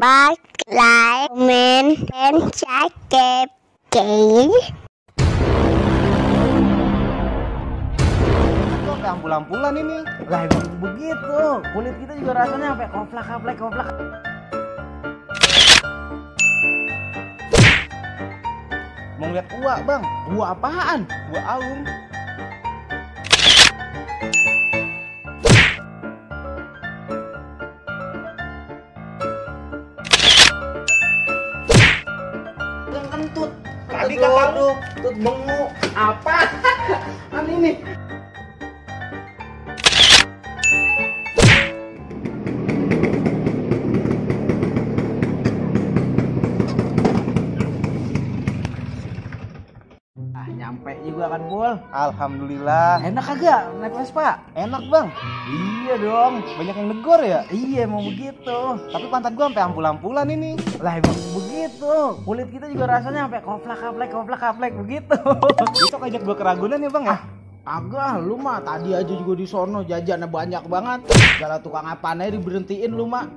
subscribe, like, comment, dan subscribe. Kok kayak ampulan-ampulan ini? Lah emang begitu. Kulit kita juga rasanya sampai koplak. Mau ngeliat uak bang? Gua apaan? Gua aum. Yang kentut. Tadi kata lu. Tut bengu. Apa? Kan ini. Nyampe juga kan, Pul? Alhamdulillah. Enak kagak naik Vespa? Enak bang. Iya dong. Banyak yang negor ya. Iya mau begitu. Tapi pantat gua sampai ampul-ampulan ini. Lah emang begitu. Kulit kita juga rasanya sampai koplak begitu. Besok ajak gua ke Ragunan ya bang ya. Agak, lu mah tadi aja juga di sono jajannya banyak banget. Segala tukang apaan aja diberhentiin lu mah.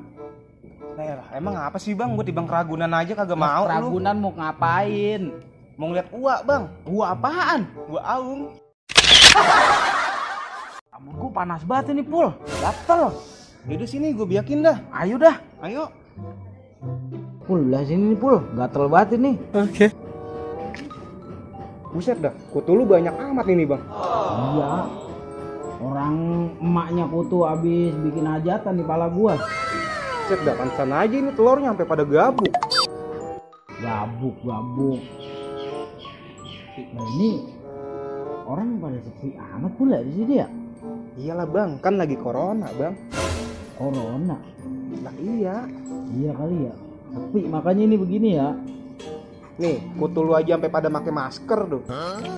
Emang apa sih bang? Gua timbang ke Ragunan aja kagak mau. Ragunan mau ngapain? Mau ngeliat uak bang. Gua apaan? Gua aum. Rambut gua panas banget ini, Pul. Gatel. Yaudah sini gua biakin dah. Ayo dah. Ayo. Pul, lah sini nih, Pul. Gatel banget ini. Oke. Buset dah, kutu lu banyak amat ini bang. Iya. Orang emaknya kutu abis bikin hajatan di pala gua. Buset dah, pantesan aja ini telurnya sampai pada gabuk. Gabuk. Nah ini orang pada sepi amat pula di sini ya? Iyalah bang, kan lagi corona bang. Corona? Lah iya. Iya kali ya. Sepi makanya ini begini ya. Nih, kutu lu aja sampai pada pakai masker tuh.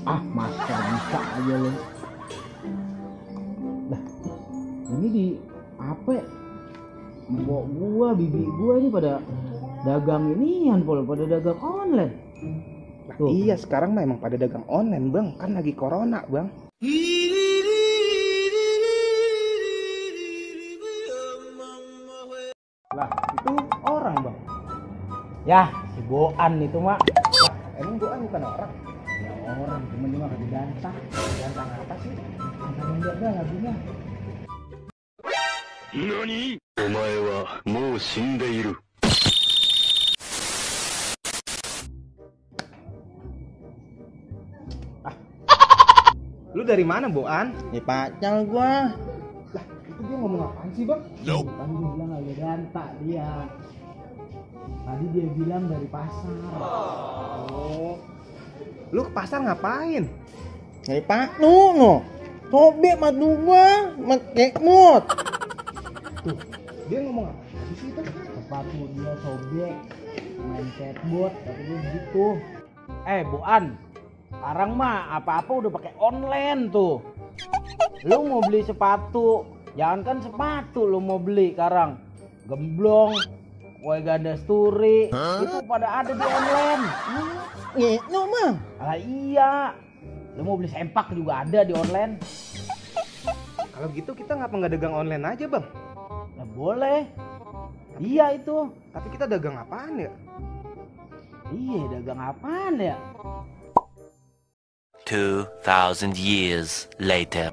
Ah, masker bisa aja lo. Lah, ini di apa? Mbok gua, bibi gua ini pada dagang inian, Pol, pada dagang online. Nah, iya sekarang mah emang pada dagang online bang, kan lagi corona bang. Lah itu orang bang. Ya, si Boan itu mak. Lah emang Boan bukan orang? Ya orang, cuma dia mah kasih gantang. Gantang apa sih? Gantang enggak dah lagunya. NANI? お前はもう死んでいる。Lu dari mana Boan? Ya pacar gua. Lah itu dia ngomong apaan sih bang? Tadi dia bilang agak gantak dia. Tadi dia bilang dari pasar. Oh. Lu ke pasar ngapain? Dari Pak no. Sobek madu gua, makek mut. Tuh, dia ngomong apa sih itu? Sepatu dia sobek, main skateboard, kata dia begitu. Boan, sekarang mah apa-apa udah pakai online tuh. Lu mau beli sepatu, jangankan sepatu lu mau beli sekarang. Gemblong, kue ganda sturi, itu pada ada di online. Gitu mah. Alah iya. Lu mau beli sempak juga ada di online. Kalau gitu kita nggak dagang online aja bang? Nah, boleh. Iya itu. Tapi kita dagang apaan ya? Iya dagang apaan ya? 2000 years later.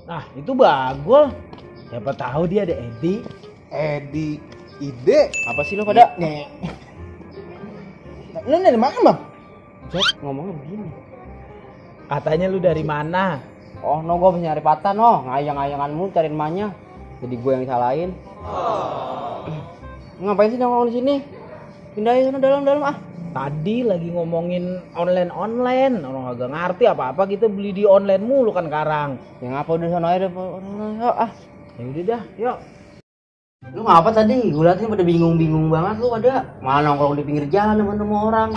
Nah itu bagul. Siapa tahu dia ada Edi ide. Apa sih lo pada? Nih. Lu dari mana bang? Cek ngomongnya begini. Katanya lu dari mana? Oh, no, gue nyari patah, no. Ngayang-ngayangan mulu cariin emaknya. Jadi gue yang salahin. Ngapain sih nongkrong di sini? Pindahin sana dalam ah. Tadi lagi ngomongin online. Orang agak ngerti apa-apa kita beli di online mulu kan sekarang. Ya ngapa udah sana aja yuk ah. Ya udah dah, yuk. Lu ngapa tadi? Gue liatin pada bingung-bingung banget lu pada. Malah nongkrong di pinggir jalan sama orang.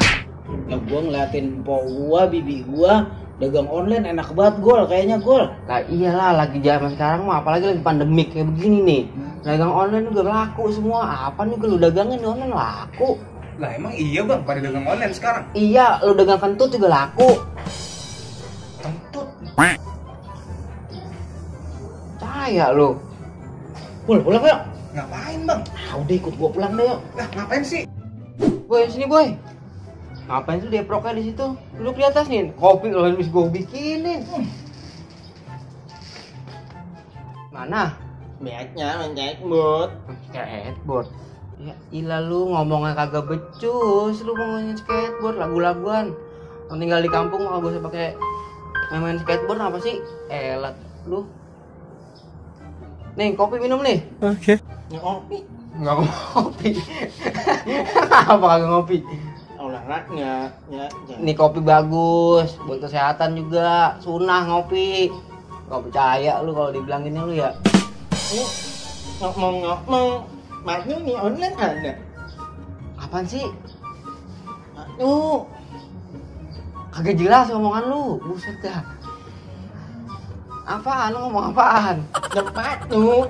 Nah gue ngeliatin po gua, bibi gua dagang online enak banget gol kayaknya gol. Nah iyalah lagi zaman sekarang mah apalagi lagi pandemik kayak begini nih. Dagang online juga laku semua. Apa nih lu dagangin di online laku? Lah emang iya bang pada dagang online sekarang? Iya, lu dagang kentut juga laku. Kentut? Cahaya lu. Pulang yuk. Ngapain bang? Udah ikut gua pulang deh yuk. Lah ngapain sih? Boy, sini boy. Ngapain tuh deproknya di situ? Duduk di atas nih. Kopi lo habis gua bikinin. Mana? Biasanya main skateboard. Skateboard. Ya ilah lu ngomongnya kagak becus. Lu ngomongin skateboard lagu-laguan. Orang tinggal di kampung mah kagak usah pakai main skateboard apa sih? Elat lu. Nih, kopi minum nih. Oke. Ngopi. Enggak ngopi. Apa kagak ngopi? Olahraga. Ya. Ini kopi bagus buat kesehatan juga. Sunah ngopi. Gak percaya lu kalau dibilang gini lu ya. Ngomong-ngomong, Manu nih online ada. Apaan sih? Manu. Kagak jelas omongan lu. Buset dah. Apaan lu ngomong apaan? Sepatu.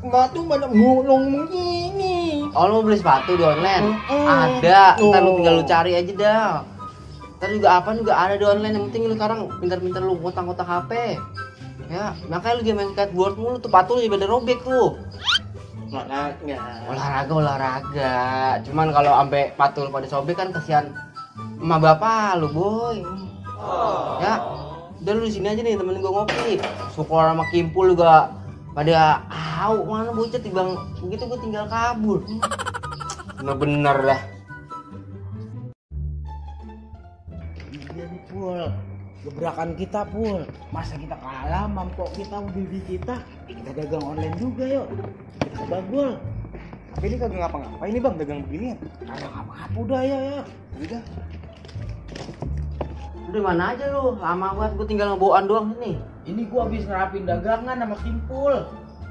Sepatu pada ngulung begini. Oh lu beli sepatu di online? Tuh. Ada. Ntar lu tinggal lu cari aja dah. Ntar juga apaan juga ada di online. Yang penting lu sekarang pintar-pintar lu ngutang-ngutang HP. Ya, makanya lu dia main skateboard mulu tuh sepatu lu pada robek tuh. Olahraga. Cuman kalau sampai sepatu lu pada sobek kan kasihan emak bapak lu, boy. Ya, udah lu di sini aja nih temenin gua ngopi. Syukur sama Kimpul juga pada mana bocah tibang begitu gua tinggal kabur. Bener-bener dah. Iya nih Pul, gebrakan kita Pul. Masa kita kalah mampok kita sama bibi kita? Kita dagang online juga yuk. Kita bagul. Tapi ini kagak ngapa-ngapain nih bang dagang beginian. Kagak apa-apa udah ya. Udah. Lu di mana aja lu? Lama banget gua tinggal ngeboan doang sini. Ini gua habis ngerapin dagangan sama Kimpul.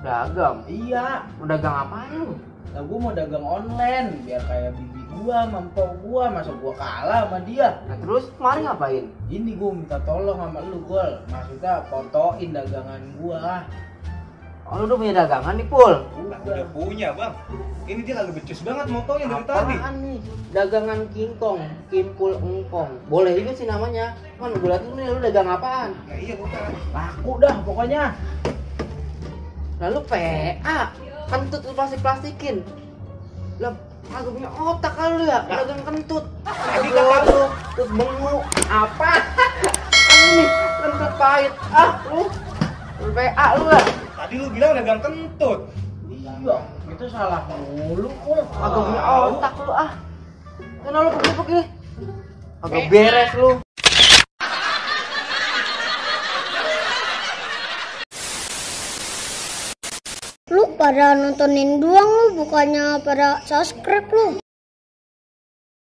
Dagang. Iya. Mau dagang apaan lu? Nah gua mau dagang online biar kayak bibi gua, mampok gua, masa gua kalah sama dia. Nah terus kemarin ngapain? Ini gua minta tolong sama lu, Gol. Maksudnya fotoin dagangan gua. Oh lu udah punya dagangan nih, Pul? Udah punya bang. Ini dia kagak becus banget motonya dari tadi. Apaan nih? Dagangan kingkong, Kimpul engkong. Boleh juga sih namanya. Man, gue liat lu dagang apaan? Nah, iya bukan. Laku dah pokoknya. Lalu PA, kentut lu plastik-plastikin. Lah, kagak punya otak kali lu ya, dagang kentut. Tadi Aduh, kata lu. kentut bengu. Apa? Ini kentut pahit. Lu PA lu lah. Tadi lu bilang dagang kentut. Iya, itu salah mulu, Pul. Kagak punya otak lu Kenapa lu pergi? Kagak beres lu. Lu pada nontonin doang lu, bukannya pada subscribe lu.